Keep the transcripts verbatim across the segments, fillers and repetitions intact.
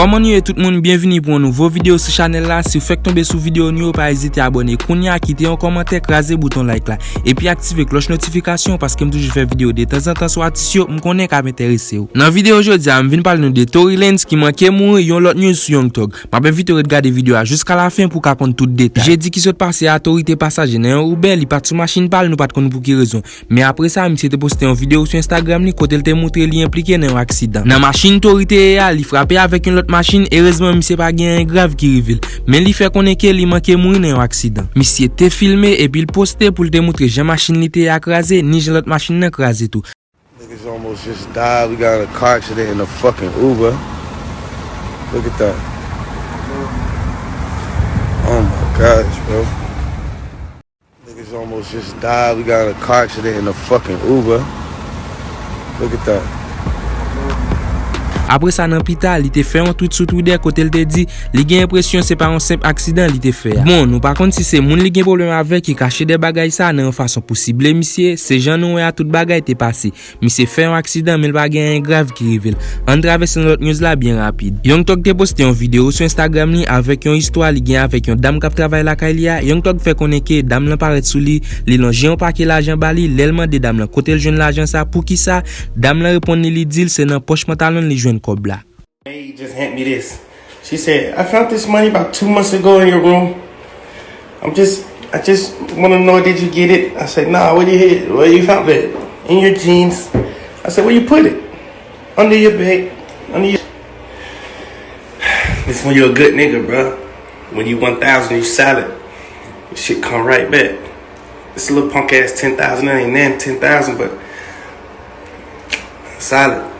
Kòman nou ye tout moun? Byenvini pou yon nouvo videyo sou chanèl la. Si w fèk tonbe sou videyo nou yo, pa ezite abòne kounye a, kite yon kòmantè, kraze bouton like la, epi aktive klòch notifikasyon paske m toujou fè videyo detanzantan sou atis yo m konnen k ap enterese w. Nan videyo jodi a, m vin pale nou de Tory Lanez ki manke mouri, yon lòt news sou Young Thug. M ap envite w ret gade videyo a jiska lafen pou w ka konn tout detay. Jedi ki sot pase a, Tory te pasaje nan yon Uber, li pa t sou machin pa l, nou pa t konn pou ki rezon. Men apre sa, misye te poste yon videyo sou Instagram li kote l te montre li enplike nan yon aksidan. Nan machin Tory te ye a, li frape avèk yon lòt machin, erezman misye pa gen anyen grav ki rive l. Men li fè konnen ke li manke mouri nan yon aksidan. Misye te filme epi l poste pou l te montre jan machin li te ye a kraze, ni jan lòt machin nan kraze tou. Niggas almost just died. We got in a car accident in a fucking Uber. Look at that. Oh my gosh, bro. Niggas almost just died. We got in a car accident in a fucking Uber. Look at that. Apre sa, nan pita, li te fè yon tweet sou Twitter kote l te di li gen enpresyon se pa yon senp aksidan li te fè a. Bon, nou pa konn si se moun li gen pwoblèm avèk ki kache dèyè bagay sa nan yon fason pou sible misye, se jan nou wè a tout bagay te pase. Misye fè yon aksidan, men l pa gen anyen grav ki rive l. Ann travèse nan lòt news la byen rapid. Young Thug te poste yon videyo sou Instagram li avèk yon istwa li gen avèk yon dam k ap travay lakay li a. Young Thug fè konnen ke dam lan parèt sou li, li lonje yon pake lajan ba li, lè l mande dam lan kote l jwenn lajan sa, poukisa, dam lan reponn li, li di l se nan pòch pantalon l li jwenn kòb la. May just hand me this. She said, I found this money about two months ago in your room. I'm just, I just want to know, did you get it? I said, nah, where you hid? Where you found it? In your jeans. I said, where you put it? Under your bed. Under your. This when you a good nigga, bro. When you one thousand, you solid. Shit come right back. This little punk ass ten thousand, that ain't nothing, ten thousand, but solid.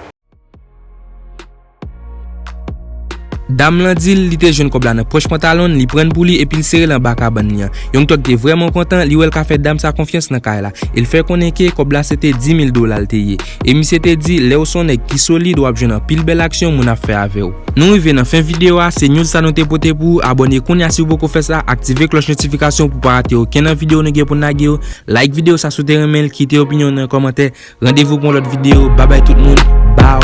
Dam lan di l li te jwenn kòb la nan pòch pantalon l, li pran l pou li epi l sere l anba kabann li an. Young Thug te vrèman kontan, li wè l ka fè dam sa konfyans nan kay la. E l fè konnen ke kòb la se te dis mil dola l te ye. E misye te di, lè w se yon nèg ki solid, w ap jwenn anpil bèl aksyon moun ap fè avè w. Nou rive nan fen videyo a, se news sa nou te pote pou ou. Abòne kounye a si w poko fè sa, aktive klòch notifikasyon pou w pa rate okenn nan videyo nou gen pou n lage yo. Like videyo sa si w te renmen l, kite opinyon w nan kòmantè. Randevou pou yon lòt videyo. Babay tout moun. Bow.